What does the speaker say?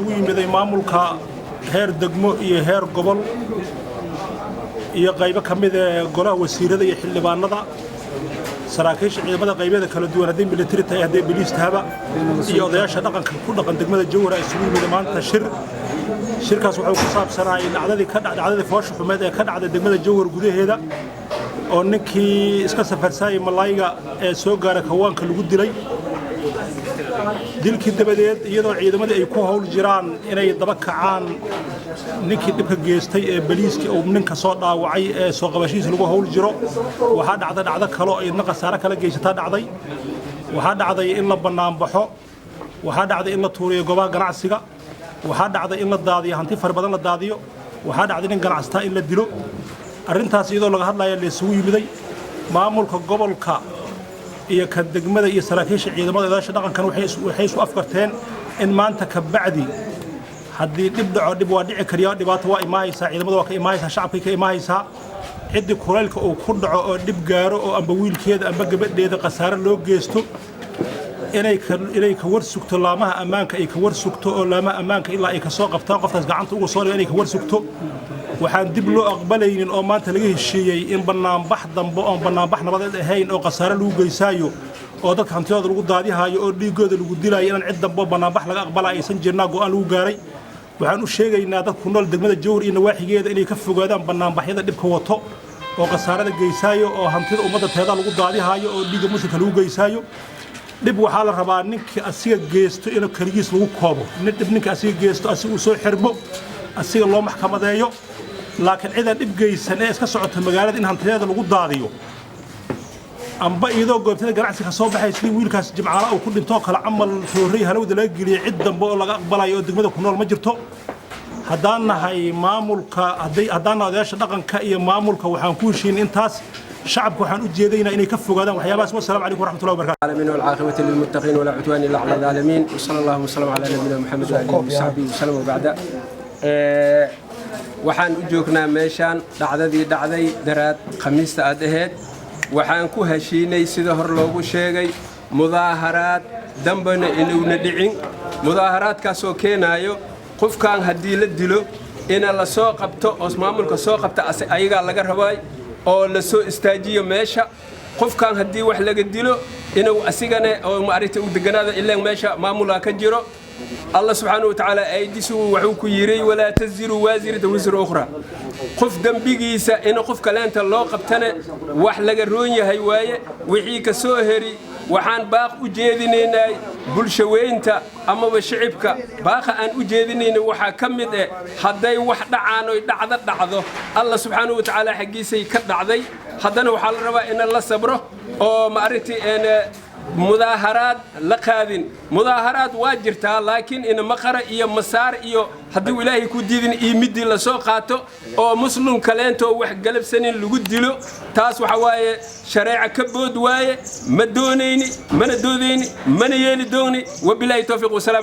Isugu yimiday maamulka heer degmo iyo heer gobol iyo qaybo ka mid ee golaha wasiirada iyo xildhibaanada, saraakiisha ciidamada qaybyada kala duwan, hadday militari tahay, hadday boliis tahaba, iyo odayaasha dhaqanka ku dhaqan degmada Jowhar isugu yimid maanta shir. Shirkaas wuxuu ku saabsanaayay dhacdadii foosha xumeed ee ka dhacday degmada Jowhar gudaheeda, oo ninkii iska safarsaayay malaayga ee soo gaara kawaanka lagu dilay. Dilkii dabadeed, iyadoo ciidamadii ay ku hawl jiraan inay daba kacaan ninkii dhibka geystay ee baliiskii uu ninka soo dhaawacay ee soo qabashihiisa lagu hawl jiro, waxaa dhacday dhacdo kale oo idna khasaare kala geysataa dhacday. Waxaa dhacday in la bannaanbaxo, waxaa dhacday in la tuuriyo goobaha ganacsiga, waxaa dhacday in la daadiyo hanti fara badan la daadiyo, waxaa dhacday nin ganacsataa in la dilo. Arrintaas iyadoo laga hadlaya la isugu yimiday maamulka gobolka iyo ka degmada iyo saraakiisha ciidamada, odayaasha dhaqankan, waxay isku afgarteen in maanta ka bacdi haddii dhib dhaco, dhib waa dhici kariya, dhibaato waa imaahaysaa, ciidamada waa ka imaahaysaa, shacabkay ka imaahaysaa, ciddii kulaylka uu ku dhaco oo dhib gaaro oo amba wiilkeeda amba gabadheeda khasaare loo geysto, inay ka war sugto laamaha ammaanka, ay ka war sugto oo laamaha ammaanka ilaa ay ka soo qabtaan qofkaas gacanta uga soo dhigo inay ka war sugto. Waxaan dib loo aqbalaynin oo maanta laga heshiiyey in bannaanbax dambe oon bannaanbax nabadeed ahayn oo khasaare lagu geysaayo oo dadka hantidooda lagu daadihaayo oo dhiiggooda lagu dilaayo, inaan cid dambe oo bannaanbax laga aqbalaya aysan jirnaa go'aan lagu gaaray. Waxaan u sheegaynaa dadku ku nool degmada Jowhar iyo nawaaxigeeda inay ka fogaadaan bannaanbaxyada dhibka wato oo khasaarada geysaayo oo hantida ummadda teeda lagu daadihaayo oo dhiigga muslimka lagu geysaayo. Dhib waxaa la rabaa ninkii asiga geysto inuu keligiis lagu koobo, nin dhib ninka asiga geysto asiga uu soo xirmo, asiga loo maxkamadeeyo. Laakiin cidaan dhib geysan ee iska socota magaalada in hantideeda lagu daadiyo, amba iyadoo goobtada ganacsiga soo baxay sidii wiilkaas Jimcaala uu ku dhintoo kale camal toorey halowda laga geliyay, cid dambe oo laga aqbalayo oo degmada ku nool ma jirto. Haddaan nahay maamulka, haddaan nahay odayaasha dhaqanka iyo maamulka, waxaan ku heshiin intaas. Shacabka waxaan u jeedaynaa inay ka fogaadaan waxyaabahaas. Wasalaamu calaykum waraxmatullahi wabarakatu. العالمين والعاقبة للمتقين ولا عدوان إلا على الظالمين، وصلى الله وسلم على نبينا محمد وآله وصحبه وسلم، وبعد، waxaan u joognaa meeshaan dhacdadii dhacday daraad Khamiista aad ahayd. Waxaan ku heshiinay, sida hor loogu sheegay, mudaaharaad dambana inuuna dhicin, mudaaharaadkaasoo keenaayo qofkan haddii la dilo ina la soo qabto oo maamulka soo qabta ayagaa laga rabay oo la soo istaajiyo meesha. Qofkan haddii wax laga dilo inuu asigana oo maaragtay u deganaado, ilaan meesha maamulaa ka jiro. Allah subxaanahu wa tacaala aayadiisu wuxuu ku yidhi: "Walaa taziru waasirata wisra ukhra." Qof dembigiisa in qof kaleenta loo qabtana wax laga roon yahay waaye. Wixii ka soo heri, waxaan baaq u jeedinaynaa bulshaweynta amaba shicibka. Baaqa aan u jeedinayna waxaa ka mid eh, hadday wax dhacaan oy dhacdo dhacdo, Allah subxaanahu wa tacaala xaggiisay ka dhacday. Haddana waxaa la rabaa in la sabro oo maaragtay mudaaharaad la qaadin. Mudaaharaad waa jirtaa, laakiin in maqara iyo masaar iyo haddii Ilaahay ku diidin iyo midii lasoo qaato oo muslim kaleentoo wax galabsanin lagu dilo, taas waxa waaye shareeca ka bood waaye. Ma doonayni, mana doodayni, mana yeeli dooni. Wabilaahi towfiiq wasalaam.